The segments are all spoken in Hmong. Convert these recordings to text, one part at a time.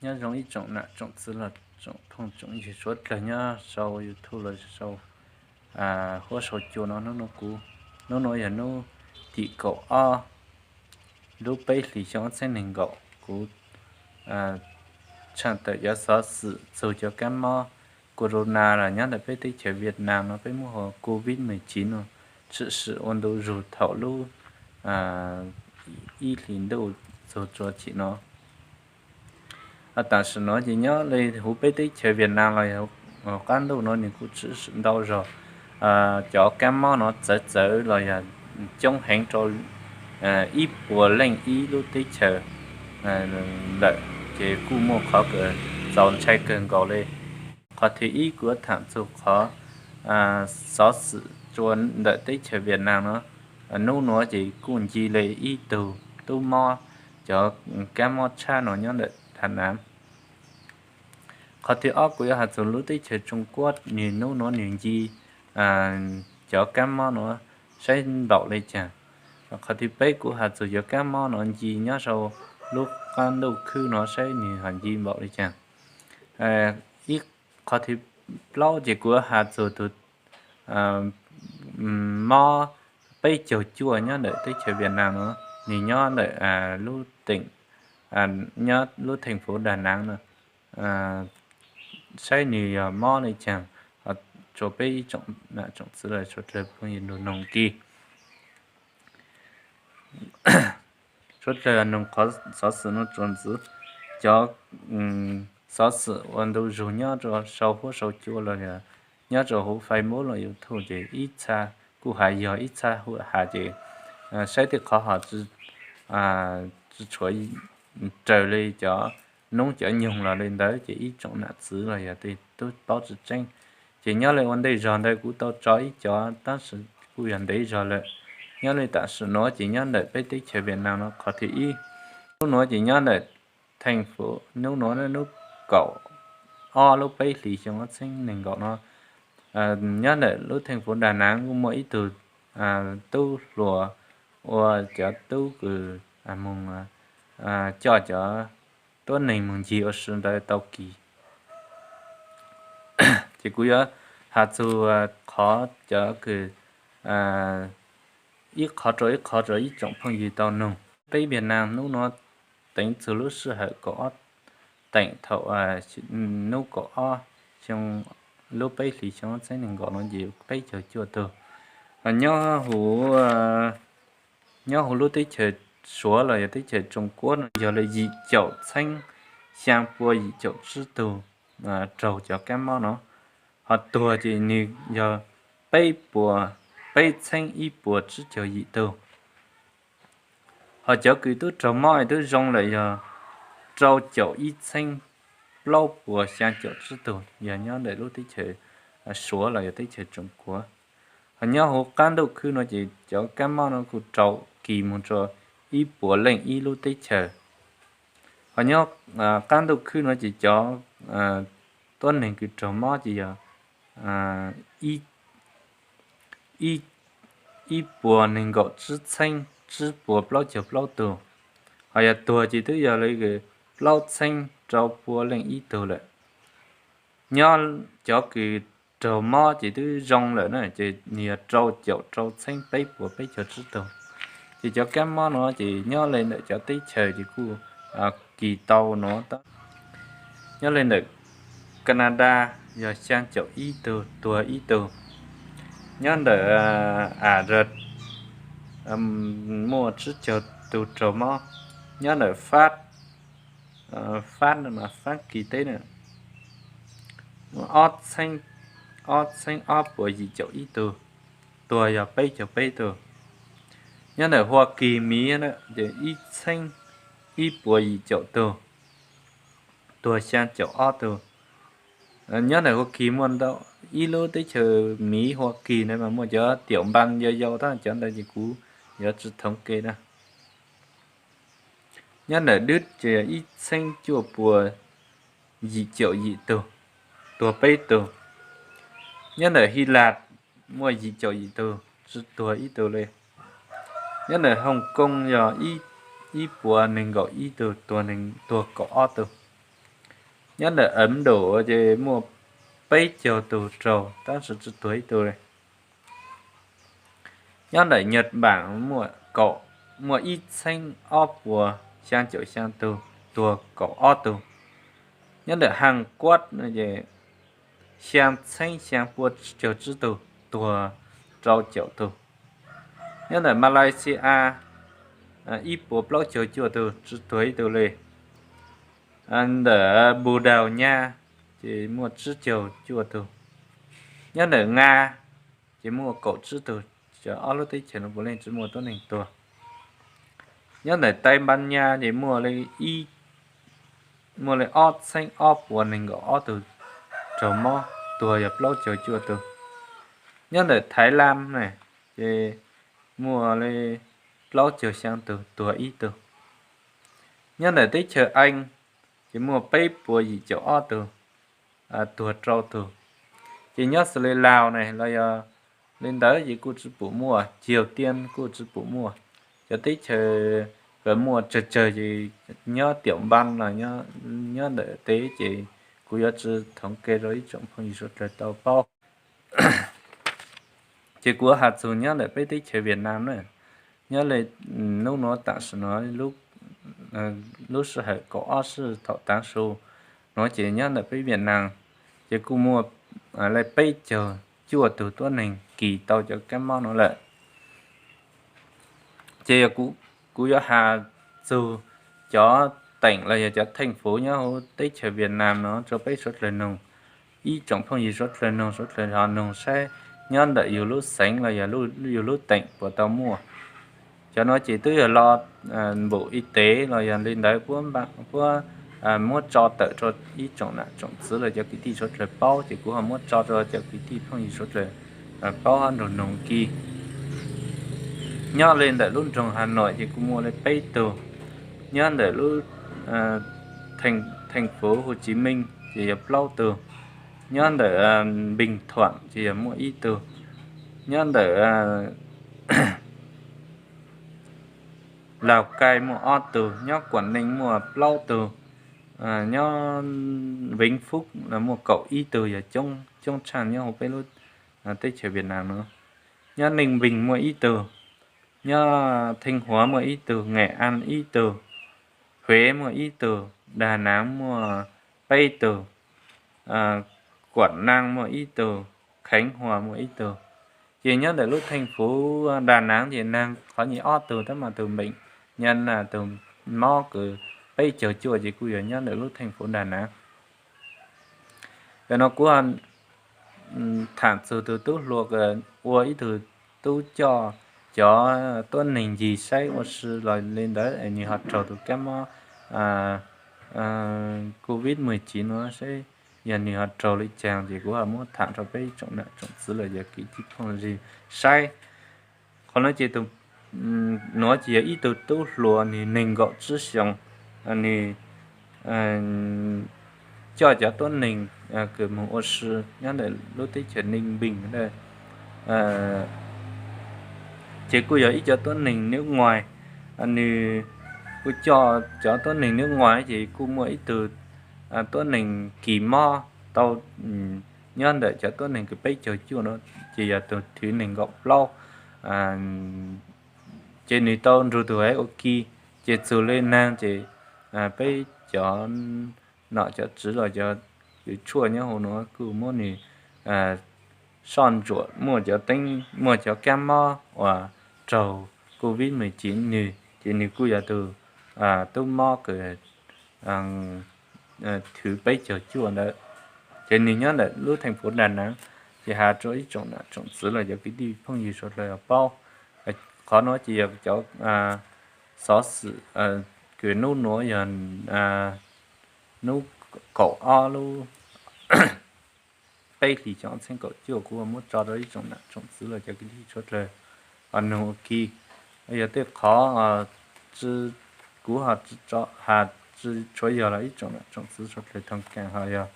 Nyob zoo ib tsoom nam tsoom txwv los tsoom phooj tsoom ywg suav dlawg nyob sau YouTube los sau huab sau cua no. Hnub nuav yog hnub tim kaum ob lub peb hlis xyoo ob txheeb neeg nkaum. Kuv tshaj tawm cov xov xwm txug cov kab mob corona los nyob ntawm peb teb chaws Vietnam no peb muab hu ua covid mười chín no tshwm sim ua ntu zug thaum lub ib hlis ntuj txug txhua chim no. Tam sim no ces nyob li huv peb teb chaws Vietnam los yog huv qab ntuj no nws kuj tshwm sim ntau zog cov kab mob no txawv txawv los yog coob heev rau ib puas leej ib lub teb chaws lawm, ces kuj muaj qhov kws txaus ntshai kawg nkaus li. Qhov thib ib kuv yuav tham txug qhov xov xwm tsuas ntawm teb chaws Vietnam no. Hnub nuav ces kuj nce li ib tug tub mob cov kab mob tshab no nyob ntawm Đà Nẵng. Qhov thib ob kuv yuav has txug lub teb chaws Trung Quốc, nws hnub nuav nws nce cov kab mob no saib npaum li caag. Qhov thib peb kuv has txug cov kab mob no nce nyob sau lub qab ntuj khwb no saib nws ho nce npaum li caag. Ib qhov thib plaub ces kuv has txug tug mob peb caug cuaj nyob ntawm teb chaws Vietnam no, nws nyob ntawm lub teem, nyob lub thành phố Đà Nẵng no, saib nws yog mob li caag. Tsuas peb ib tsoom nam tsoom txwv los tsuas dlawg phooj ywg nrug noog kis. Suav dlawg noog qhov xov xwm no tsuas ntxiv cov xov xwm ua ntu zug nyob rua sau huab sau cua los yog nyob rua huv Facebook los YouTube ces ib txha kuj has yog ib txha hu has ces saib tej qhov ho tsi tshuav raws li cov noob cov nyoog los li ntawd ces ib tsoom nam txwv los yog tej tub paub tsi tseeb. Ces nyob li ua ntej zog ntawd kuv tau tso ib cov tab sis kuj yog ntev zog lawm. Nyob li tam sim nuav ces nyob ntawm peb teb chaws Vietnam no qhov thib ib, hnub nuav ces nyob ntawm thành phố, hnub nuav hnub kaum ob lub peb hlis xyoo ob txheeb neeg nkaum no, nyob ntawm lub thành phố Đà Nẵng kuj muaj ib tug tub hluas ua cov tub kws moog coj cov tuab neeg moog ncig ua si ntawd tau kis. Ces kuv yuav has txug qhov cov kws ib qhov rua ib qhov rua ib tsoom phooj ywg tau noog. Peb Vietnam hnub nuav teev txug lub sij hawm kaum ob, teem thaum hnub kaum ob xyoo lub peb hlis xyoo ob txheeb neeg nkaum no ces peb caug cuaj tug. Nyob huv lub teb chaws Suav los yog teb chaws Trung Quốc no yog li yim caum txheeb xyaa pua yim caum tsib tug raug cov kab mob no. Ho tuag ces nws yog peb puas, peb txheeb ib puas tsib caug yim tug. Ho cov kws tub raug mob es tub zoo lawm yog rau caum ib txheeb plaub puas xyaa caum tsib tug, yog nyob ntawm lub teb chaws Suav los yog teb chaws Trung Quốc. Ho nyob huv qab ntuj khwb no ces cov kab mob no kuj rau kis moog rua ib puas leej ib lub teb chaws. Ho nyob qab ntuj khwb no ces cov tuab neeg kws raug mob ces yog ib puas neeg nkaum tsib txheeb tsib puas plaub caug plaub tug. Ho yog tuag ces twb yog li plaub txheeb rau pua leej ib tug lawm. Nyob cov kws raug mob ces twb zoo lawm na ces nws yog rau caum rau txheeb peb puas peb caug tsib tug. Ces cov kab mob no ces nyob li ntawm cov teb chaws ces kuj kis tau nuav. Nyob li ntawm Canada yog xyaa caum ib tug, tuag ib tug. Nyob ntawm Arab muaj tsib caug tug raug mob. Nyob ntawm Fab, Fab, Fab Kis teb na, ob txheeb, ob txheeb ob puas yim caum ib tug, tuag yog peb caug peb tug. Nyob ntawm Hua Kis Miv na ces ib txheeb ib puas yim caum tug, tuag xyaa caum ob tug. Nyob ntawm Hua Kis muaj ntau, ib lub teb chaws Miv Hua Kis ntawd mas muaj cov tiaum npas yau yau tab cov ntawd ces kuv yuav tsi thoov ke na. Nyob ntawm Dwb ces ib txheeb cuaj puas yim caum yim tug, tuag peb tug. Nyob ntawm Hi Las muaj yim caum yim tug, tsi tuag ib tug li. Nyob ntawm Hoo Koo yog ib puas nees nkaum ib tug, tuag kaum ob tug. Nyob ntawm Ấn Độ ces muaj peb caug tug raug tab sis tsi tuag ib tug li. Nyob ntawm Nhật Bản muaj kaum, muaj ib txheeb ob puas xyaa caum xyaa tug, tuag kaum ob tug. Nyob ntawm Hàn Quốc no ces xyaa txheeb xyaa pua caug tsib tug, tuag rau caum tug. Nyob ntawm Malaysia ib puas plaub caug cuaj tug, tsi tuag ib tug li. Ntawm Bồ Đào Nha ces muaj tsib caug cuaj tug. Nyob ntawm Nga ces muaj kaum tsib tug, cov ob lub teb chaws no puav leej tsi muaj tuab neeg tuag. Nyob ntawm Tây Ban Nha ces muaj li ob txheeb ob puas nees nkaum ob tug raug mob, tuag yog plaub caug cuaj tug. Nyob ntawm Thái Lan na ces muaj li plaub caug xyaa tug, tuag ib tug. Nyob ntawm teb chaws Ees ces muaj peb puas yim caum ob tug, tuag rau tug. Ces nyob xws li Laus na los yog li ntawd ces kuj tsi pum muaj, Triều Tiên kuj tsi pum muaj. Cov teb chaws kws muaj tsawg tsawg ces nyob tiam npab los nyob ntawm teb ces kuv yuav tsi thống kê rau ib tsoom phooj ywg suav dlawg tau paub. Ces kuv has txug nyob ntawm peb teb chaws Việt Nam na, nyob li hnub nuav tam sim nuav lub sij hawm kaum ob sij thaum taav su nuav ces nyob ntawm peb Việt Nam ces kuj muaj li peb caug cuaj tug tuab neeg kis tau cov kab mob nuav lawm. Ces yog kuv yuav has txug cov teem los yog cov theej fuv nyob huv teb chaws Việt Nam no rau peb suav dlawg noog. Ib tsoom phooj ywg suav dlawg noog, suav dlawg ho noog saib nyob ntawm yug lub xeev los yog yug lub teem puas tau muaj. Cov nuav ces twb yog lo npum ib tev los yog li ntawd puab muab tso tawm rau ib tsoom nam tsoom txwv los cov kwv tij suav dlawg paub ces kuv ho muab tso rau cov kwv tij phooj ywg suav dlawg paub hab nrug noog kis. Nyob li ntawm lub nroog Hà Nội ces kuj muaj li peb tug. Nyob ntawm lub theej fuv Hồ Chí Minh ces yog plaub tug. Nyob ntawm Bình Thuận ces yog muaj ib tug. Nyob ntawm Lào Cai muaj ob tug, nyob Quảng Ninh muaj plaub tug, nyob Vĩnh Phúc muaj kaum ib tug, yog coob tshaj nyob huv peb lub teb chaws Việt Nam no. Nyob Ninh Bình muaj ib tug, nyob Thanh Hóa muaj ib tug, Nghệ An ib tug, Huế muaj ib tug, Đà Nẵng muaj peb tug, Quảng Nam muaj ib tug, Khánh Hòa muaj ib tug. Ces nyob ntawm lub theej fuv Đà Nẵng ces naag qhov nyuag ob tug tab mas tug bệnh nhân, tug mob kws peb caug cuaj ces kuj yog nyob ntawm lub theej fuv Đà Nẵng. Yog no kuv tham txug tug tub hluas ua ib tug tub coj cov tuab neeg ncig saib ua si los li ntawd es nwg ho raug tug kab mob COVID mười chín nuav saib yog nwg ho raug li caag ces kuv ho muab tham rau peb tsoom nam tsoom txwv los yog kwv tij phooj ywg saib. Qhov nuav ces tug nuav ces yog ib tug tub hluas nwg neeg nkaum tsib xyoos, nwg coj cov tuab neeg kws moog ua si nyob ntawm lub teb chaws Ninh Bình. Ces kuj yog ib cov tuab neeg nước ngoài, nwg kuj coj cov tuab neeg nước ngoài ces kuj muaj ib tug tuab neeg kis mob tau nyob ntawm cov tuab neeg kws peb caug cuaj no, ces yog tug thwv neeg nkaum plaub. Ces nwg tau nrug tug haiv ua ke, ces txug li naag ces peb cov nom cov tswv los cov kws tshuaj nyob huv nuav kuj muab nwg soj ntsuam muaj cov teeb muaj cov kab mob uas raug COVID mười chín nwg, ces nwg kuj yog tug tub mob kws thwv peb caug cuaj ntawd. Ces nwg nyob ntawm lub theej fuv Đà Nẵng, ces has rua ib tsoom nam tsoom txwv los cov kwv tij phooj ywg suav dlawg paub. Qhov nuav ces yog cov xov xwm kws nub nuav yog nub kaum ob lub peb hlis xyoo ob txheeb kaum cuaj kuv muab tso rau ib tsoom nam tsoom txwv los cov kwv tij suav dlawg noog ua ke. Yog tej qhov kuv has tsi tshuav yog los ib tsoom nam tsoom txwv suav dlawg thov kaam, ho yog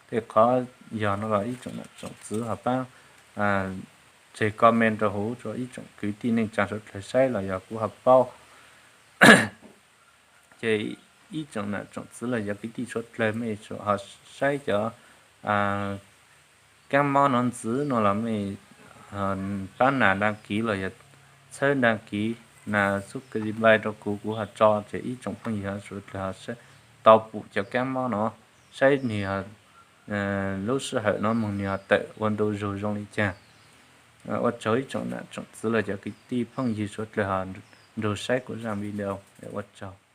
tej qhov yog no los ib tsoom nam tsoom txwv ho paab tseg comment rau huv rua ib tsoom kwv tij neej tsaa suav dlawg saib los yog kuv ho paub. Ces Ib tsoom nam tsoom txwv los cov kwv tij suav dlawg mej ho saib cov kab mob no ntxiv no los mej pab nas dag kiv los yog txhawb dag kiv, nas subscribe rau kuv, kuv ho tso ces ib tsoom phooj ywg suav dlawg ho tau pum cov kab mob no, saib nwg lub sij hawm no moog nwg ho tawm ua ntu zug zoo li caag. Ua tsaug ib tsoom nam tsoom txwv los cov kwv tij phooj ywg suav dlawg ho nrug saib kuv zaaj video. Ua tsaug.